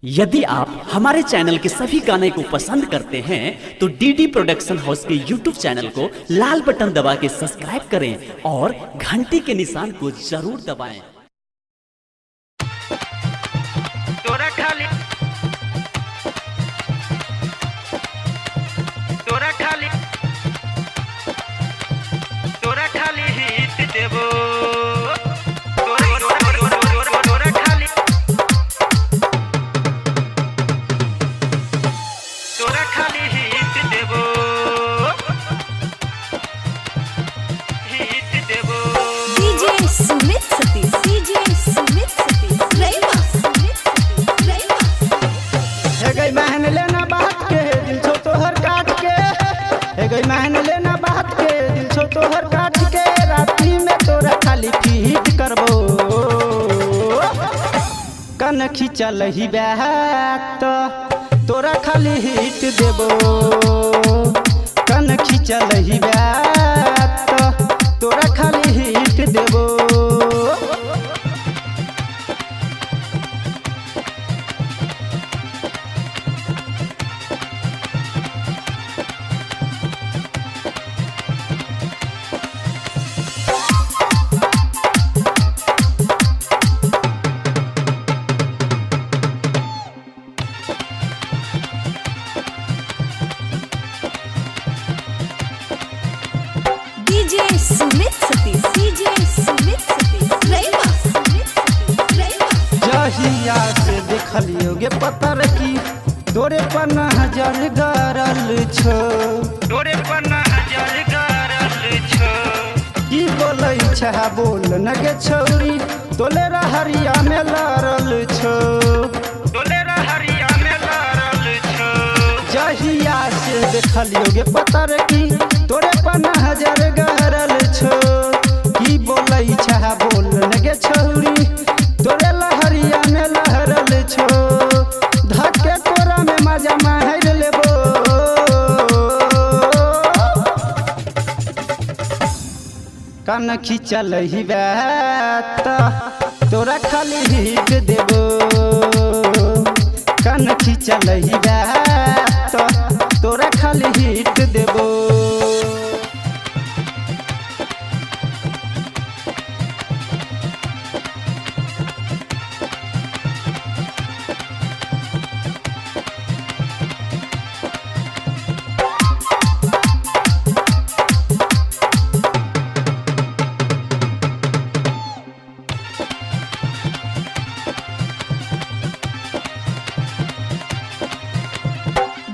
यदि आप हमारे चैनल के सभी गाने को पसंद करते हैं तो डीडी प्रोडक्शन हाउस के यूट्यूब चैनल को लाल बटन दबा के सब्सक्राइब करें और घंटी के निशान को जरूर दबाएं। तोरा खाली, तोरा खाली, तोरा खाली हित देबो। तोरा तोरा तोरा खाली, तोरा खाली हित देबो, हित देबो। DJ Sumit Satish, DJ Sumit Satish, Raima Sumit Satish, Raima. हे गई महन लेना बात के दिल छो तोहर काट के, हे गई महन लेना बात के दिल छो तोहर काट के, राती में तोरा खाली फीट करबो। कन खिंचल ही बात तोरा खाली हिट देबो, कन खिंचल ही बात तोरा खाली हिट देबो। DJ Sumit Satish, DJ Sumit Satish, Raima Sumit Satish, Raima. जहिया से देखलियो गे पतर की तोरे पर नजर गरल छो, तोरे पर नजर गरल छो। की बोलै छह बोल न गे छौरी, तोले हरिया में लड़ल छो। तोले हरिया में लड़ल छो। जहिया से देखलियो गे पतर की तोरे पर नजर गरल छो, की बोलै छह बोल न गे छौरी, तोरे लहरिया में लहरल छो। धक्के तोरा में मजा मार लेबो, कन खिंचल ही बात तोरा खाली हिट देबो, कन खिंचल ही बात तोरा खाली हिट देबो।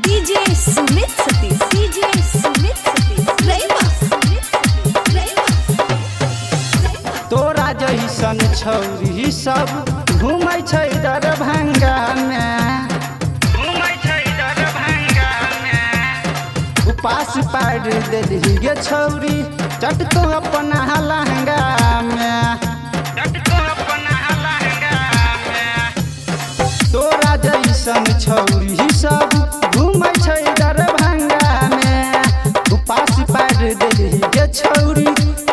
DJ Sumit Satish, DJ Sumit Satish, Raima Sumit Satish, Raima. तोरा जैसन छौरी सब घूमै छै दरभंगा में, घूमै छै दरभंगा में। उपास पार देलही गे छौरी चटको अपना लहंगा में। चटको अपना लहंगा में। तोरा जैसन छौरी सब घूमै छै दरभंगा में, उपास पार देलही गे छौरी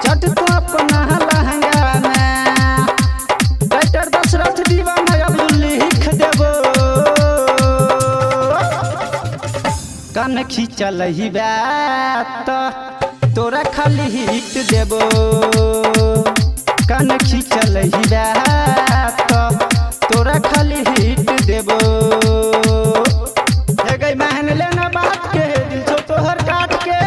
चटको अपना लहंगा में। डॉक्टर दशरथ दीवाना अब लिख देबो, कन खिंचल ही बात तोरा खाली हिट देबो, कन खिंचल ही बात तोरा खाली हिट देबो। हे गई महन लेना बात के दिल छो तोहर काट के,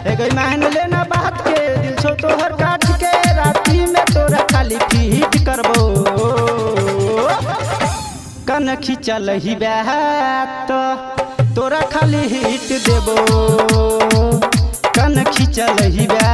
हे गई महन लेना बात के दिल छो तोहर काट के, राती में तोरा खाली फीट करबो। कन खिंचल ही बात तोरा खाली हिट देबो, कन खिंचल ही बात।